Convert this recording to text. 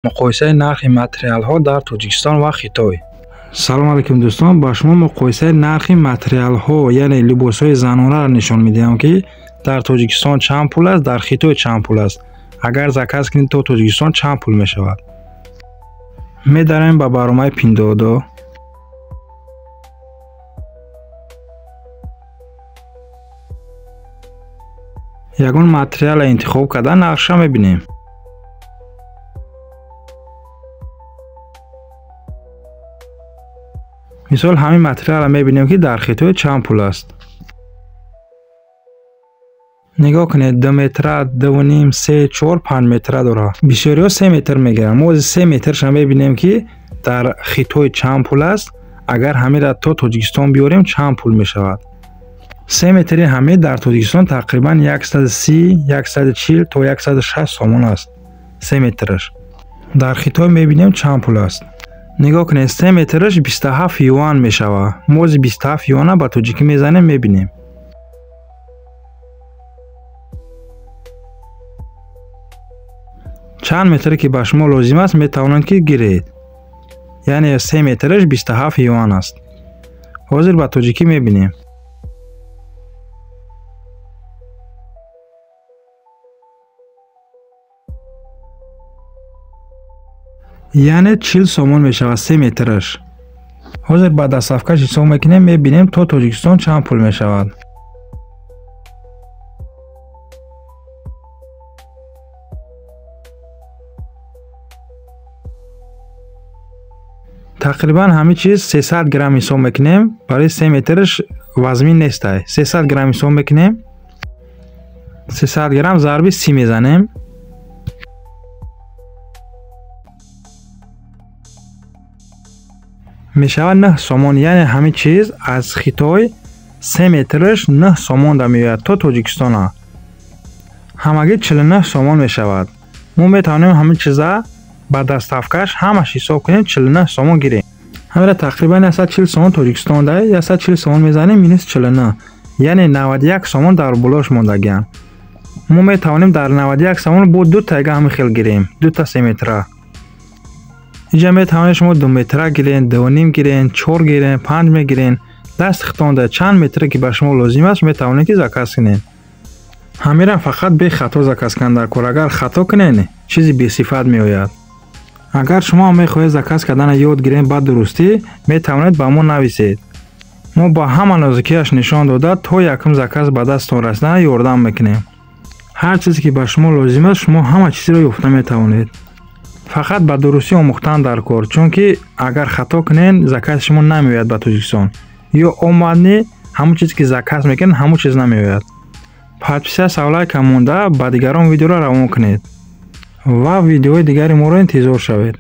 Муқоисаи нархи материалҳо дар Тоҷикистон ва Хитой. Салом алейкум, дӯстон. Ба шумо муқоисаи нархи материалҳо, яъне либосҳои занонаро нишон медиҳам, ки дар Тоҷикистон чанд пул аст, дар Хитой чанд пул аст. Агар заказ кунед то Тоҷикистон чанд пул мешавад? Медароем ба барномаи Пиндодо. Ягон материалро интихоб карда нархша мебинем. Мисол, ҳамин материалро мебинем, ки дар Хитой чанд пул аст. Нигоҳ кунед, 2 метра, 2.5, 3, 4, 5 метра дорад. Бисёриҳо 3 метр мегиранд. Мо 3 метрша мебинем, ки дар Хитой чанд пул аст. Агар ҳаминро то Тоҷикистон биёрем, чанд пул мешавад? 3 метри ҳамин дар Тоҷикистон тақрибан 130, 140 то 160 сомон аст. 3 метраш. Дар Хитой мебинем чанд пул аст. Нигоҳ кунед, 3 метраш 27 юан мешавад. Мо 27 юана ба тоҷикӣ мезанем, мебинем. Чанд метре ки ба шумо лозим аст, метавонед ки гиред. Яъне 3 метраш 27 юан аст. Ҳозир ба тоҷикӣ мебинем. Яъне 40 сомон мешавад 3 метраш. Ҳозир ба доставкаш ҳисоб мекунем, мебинем то Тоҷикистон чанд пул мешавад. Тақрибан ҳамин чиз 300 грамм ҳисоб мекунем. Барои 3 метраш вазмин нестай. 300 грамм ҳисоб мекунем. 300 грамм зарби 30 мезанем. Мешавад 9 сомон. Яъне ҳамин чиз аз Хитой 3 метраш 9 сомон да меояд то Тоҷикистона. Ҳамагӣ 49 сомон мешавад. Мо метавонем ҳамин чиза ба доставкаш ҳамаш ҳисоб кунем, 49 сомон гирем. Ҳамира тақрибан 140 сомон Тоҷикистон да, 140 сомон мезанем минус 49. Яъне 91 сомон дар болош мондагианд. Мо метавонем дар 91 сомон бо ду тайга ҳамин хел гирем, ду та 3 метра. Инҷа метавонед шумо 2 метра гирен, 2.5 гирен, 4 гирен, 5 мегирен. Даст хитонда чанд метре ки ба шумо лозим аст, метавонед ки заказ кунед. Ҳамира фақат бехато заказ кунед дар кор. Агар хато кунед, чизи бесифат меояд. Агар шумо мехоҳед заказ кардана ёд гиред ба дурустӣ, метавонед ба мо нависед. Мо ба ҳама нозукиаш нишон дода то якум заказ ба дасттон расидана ёрдам мекунем. Ҳар чизе ки ба шумо лозим аст, шумо ҳама чизро ёфта метавонед. Фақат ба дурустӣ омӯхтан дар кор, чунки агар хато кунед, закази шумо намеояд ба Тоҷикистон. Ё омадни, ҳамон чизе ки заказ мекунед, ҳамон чиз намеояд. Подписаться, лайка монда, ба дигарон видеоро равон кунед ва видеои дигари моро интизор шавед.